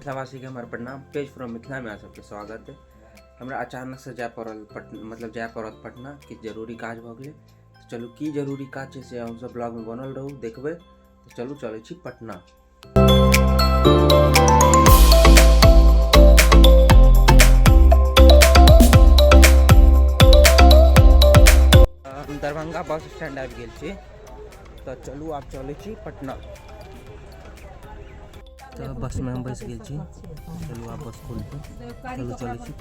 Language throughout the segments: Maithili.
मिथिलावासी के हमार प्रणाम। पेज फ्रॉम मिथिला में आप सबके स्वागत है। हमरा अचानक से जाय पड़ल मतलब जाय पड़ल पटना, किछु जरूरी काज भऽ गेलै। तऽ चलू की जरूरी काज छै से हमसब ब्लॉग में बनल रहू, देखबै। तऽ चलू चलै छी पटना। हम दरभंगा बस स्टैंड आबि गेल छी, तऽ चलू आब चलै छी पटना। तऽ बसमे हम बैस गेल छी, चलू आब बस खोलतै, चलू चलै छी।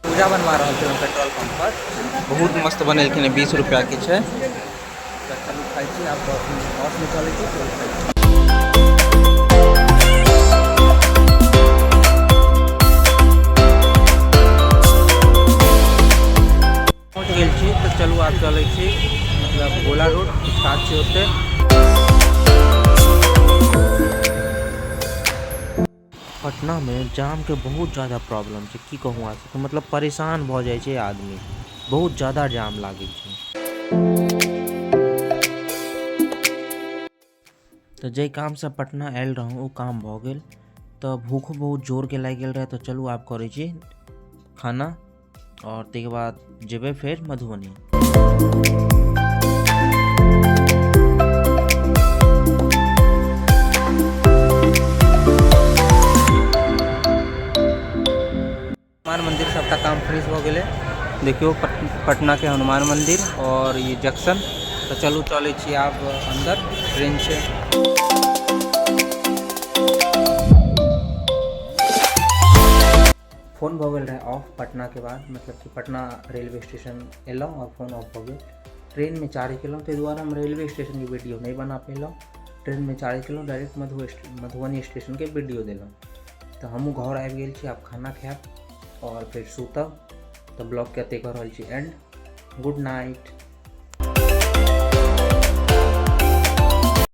पूजा बनवा रहल छै पेट्रोल पंप पर, बहुत मस्त बनेलखिन हँ, 20 रुपया के छै। तऽ चलू खाइ छी आब, बसमे चलै छी, चलू खाइ छी। पहुँच गेल छी, तऽ चलू आब चलै छी मतलब गोला रोड, किछु काज छै ओतऽ। पटनामे जामके बहुत ज्यादा प्रॉब्लम छै, की कहूँ अहाँ सबके, मतलब परेशान भऽ जाइ छै आदमी, बहुत ज्यादा जाम लागै छै। तऽ जाहि कामसँ पटना आयल रहौँ ओ काम भऽ गेल। तऽ भूखो बहुत जोरके लागि गेल रहै, तऽ चलू आब करै छी खाना और ताहिके बाद जेबै फेर मधुबनी। हनुमान मंदिर सबटा काम फिनिश भऽ गेलै। देखियौ पटना के हनुमान मंदिर और ई जंक्शन। तऽ चलू चलै छी आब अंदर, ट्रेन छै। फोन भऽ गेल रहै ऑफ पटना के बाद, मतलब कि पटना रेलवे स्टेशन एलहुँ और फोन ऑफ भऽ गेल। ट्रेनमे चार्ज केलहुँ, ताहि दुआरे हम रेलवे स्टेशनके वीडियो नहि बना पेलहुँ। ट्रेनमे चार्ज केलहुँ, डायरेक्ट मधुबनी स्टेशनके वीडियो देलहुँ। तऽ हमहूँ घर आबि गेल छी, आब खाना खायब और फेर सुतब। तऽ ब्लॉगके एतै कऽ रहल छी एंड। Good night.